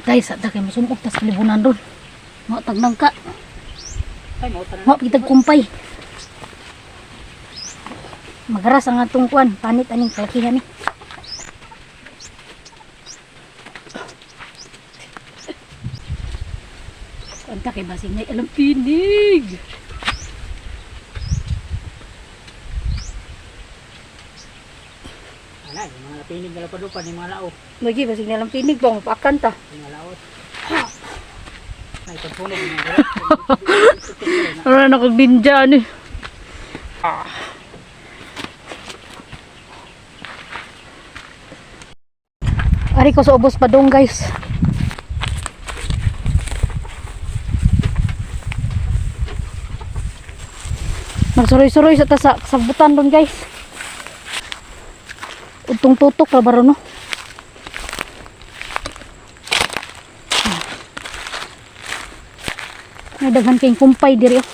Guys, sa kay musumok tas kalibunan ron. Mo tagnang ka. Ay, mo tanan. Mo kitag kumpay. Magaras ang atong kuan, panit aning kalakihan ni. Kuan ta kay basing nay alam pinig. Ala, yung mga pinig na lupad-lupad, yung mga lao. Lagi basing nay alam pinig bang pakan ta. Yung mga laot. Ay, pagpunog yung mga Ano na kog ninja ni. Ari ko sa ubos pa dong, guys. Magsuroy-suroy sa ta sa sabutan doon, guys. Utong tutok ra ba ron, no? May daghan kayong kumpay diri, oh.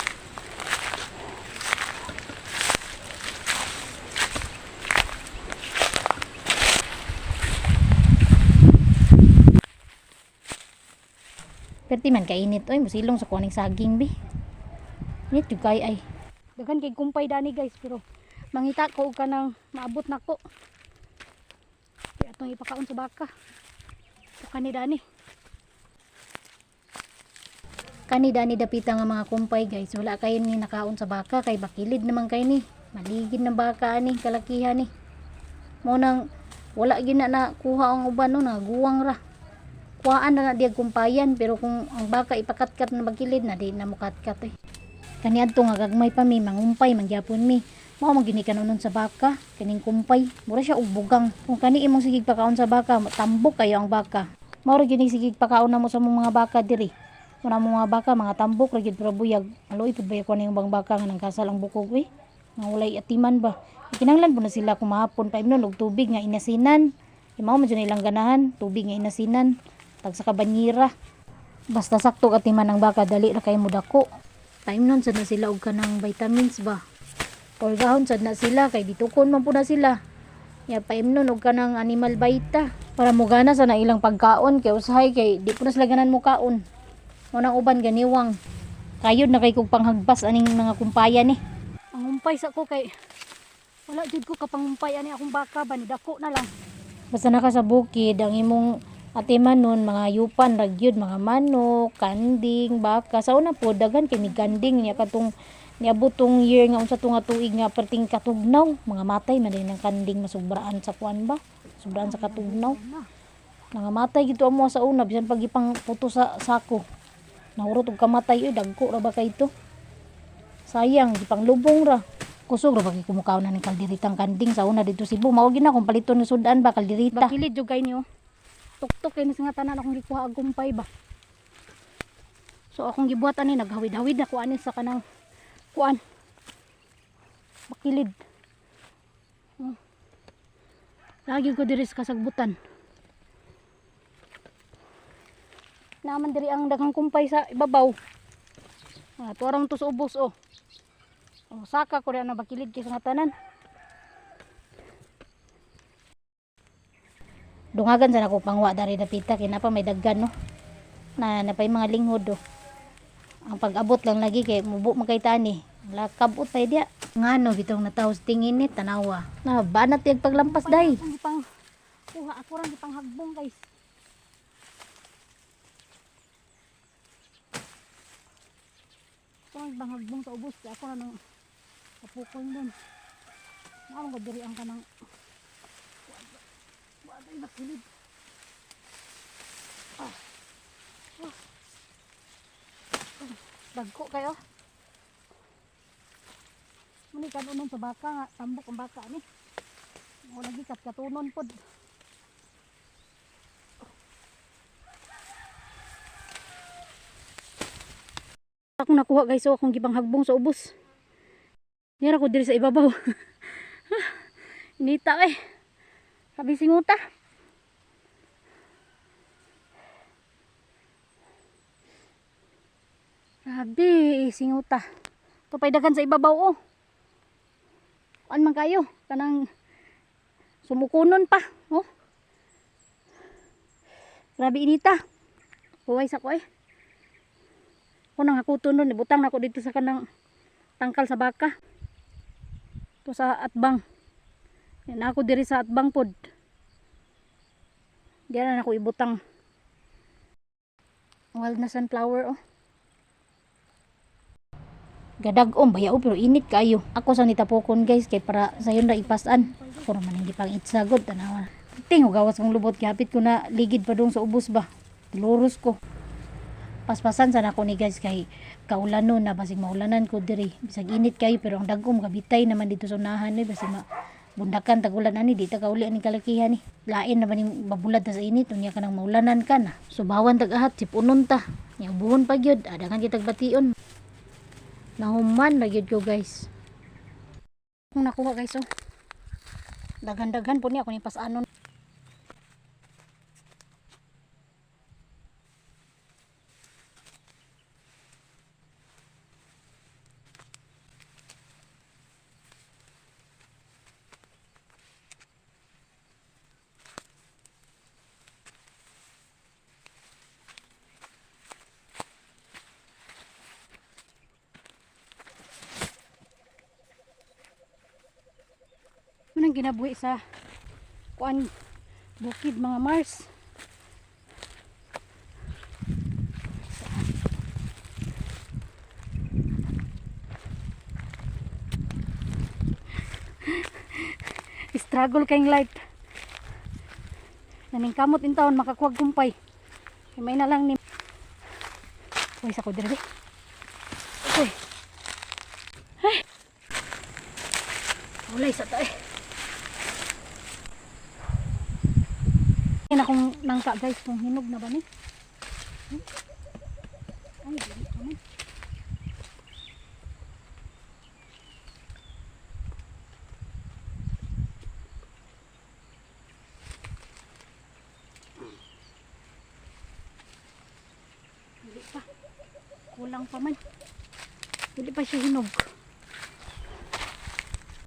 Perti man kainit oy, musilong sa kuning saging bi. Init jud kay ay. Daghan kay kumpay dani, guys, pero mangita ko og kanang maabot nako. Kay atong ipakaon sa baka. So, kani dani. Kani dani dapita nga mga kumpay, guys, wala kayo ni nakaon sa baka kay bakilid naman kay ni. Maligid ng baka ani kalakihan ni. Mo nang wala gyud na nakuha ang uban, no, naguwang ra. Kuhaan na na diag kumpayan, pero kung ang baka ipakatkat na bagilid na di na mukatkat eh. Kaniadto nga gagmay pa mi mangumpay mangyapon mi. Mao man gini kanunon sa baka kaning kumpay. Mura siya og bugang. Kung kani imong sigig pakaon sa baka, tambok kayo ang baka. Mao ra gini sigig pakaon na mo sa mong mga baka diri. Muna mong mga baka mga tambok ra gid pero buyag. Maluoy pud ba ko ning bang baka nga nangkasal ang bukog uy. Nga walay atiman ba. Kinahanglan po na sila kumahapon pa imnon og tubig nga inasinan. Kay mao man jud na ilang ganahan, tubig nga inasinan tag sa kabanyira. Basta sakto atiman ang baka, dali ra kay mo dako. Time nun sad na sila og kanang vitamins ba. Orgahon sad na sila kay bitukon man po na sila. Ya paimnon og kanang animal vita para mogana sa na ilang pagkaon kay usahay kay di po na sila ganan mo kaon. Mo nang uban ganiwang. Kayod na kay kog panghagbas aning mga kumpayan ni. Pangumpay sa ko kay wala jud ko kapangumpay ani akong baka ba ni dako na lang. Basta na ka sa bukid, ang imong atiman nun, mga yupan, ragyod, mga manok, kanding, baka. Sa una po, daghan kay mig kanding niya katong niabot tong year nga unsa to nga tuig nga perting katugnaw, mga matay man din ang kanding masubraan sa kuan ba? Subraan sa katugnaw. Nangamatay gito amo sa una bisan pag ipang puto sa sako. Nahurot og kamatay oy, dagko ra ba kay to. Sayang gipanglubong ra. Kusog ra ba kay kumukaon na ning kalderitang kanding sa una dito Cebu. Mao gyud na kung paliton ng sudan ba kalderita. Bakilid jud kay niyo. Tuktok kay ni sa nga tanan akong gikuha og kumpay ba. So akong gibuhat ani naghawid-hawid na ko ani sa kanang kuan. Bakilid. Oh. Lagi ko diri sa kasagbutan. Naman diri ang daghang kumpay sa ibabaw. Ah, tuarang to sa ubos oh. Oh, saka ko na bakilid kay sa nga tanan. Dungagan sa nako pangwa dari dapita kay napa may daggan, no. Na napay mga linghod oh. Ang pag-abot lang lagi kay mubo man kay tani. Wala kabot pa diya. Ngano bitong nataw sa tingin ni tanawa. Na banat yag paglampas day. Pang kuha ako rang gipanghagbong, guys. Ako rang gipanghagbong sa ubos kay ako ra nang kapukon dun. Naamang ko diri ang kanang wa bakilid. Ah. Ah. Dagko kayo. Muni kanunon sa baka nga tambok ang baka ni. Mo lagi kat katunon pod. Akong nakuha, guys, so akong gipanghagbong sa ubos. Nira ko diri sa ibabaw. Inita eh. Sabi singuta. Grabe, singuta. Tupay dagan sa ibabaw oh. Kuan man kayo, kanang sumukunon pa, oh. Grabe inita. Huway sa ko eh. Ako nang hakuton nun, ibutang nako dito sa kanang tangkal sa baka. To sa atbang. Yan ako diri sa atbang pod. Diyan na ako ibutang. Wild na sunflower oh. Gadag-om bayaw pero init kayo. Ako sa nitapokon guys kay para sayon ra ipasan. Ako naman hindi pang itsagod tanawa. Tingo gawas kong lubot gapit ko na ligid pa dong sa ubos ba. Luros ko. Paspasan sana ako ni guys kay kaulanon na basig maulanan ko diri. Bisag init kayo pero ang dagom kabitay naman dito sa unahan ni basig ma bundakan tagulan ani di ta kauli ani kalakihan ni. Lain naman yung babulad ta sa init unya ka nang maulanan ka na. Subawan tag ahat sipunon ta. Nya ubuhon pa gyud adagan kitag bation. Nahuman na gyud ko guys. Kung nakuha guys oh. Daghan-daghan po niya ako ni pasanon. Manang ginabuhi sa kuan bukid mga Mars. Struggle kayong life. Naning kamot in taon makakuwag kumpay. Kay May na lang ni. Uy, sa ko dire. Uy. Ay. Ulay sa ta eh. Yan akong nangka guys, kung hinog na ba ni? Ay, dili pa man. Dili pa. Kulang pa man. Dili pa siya hinog.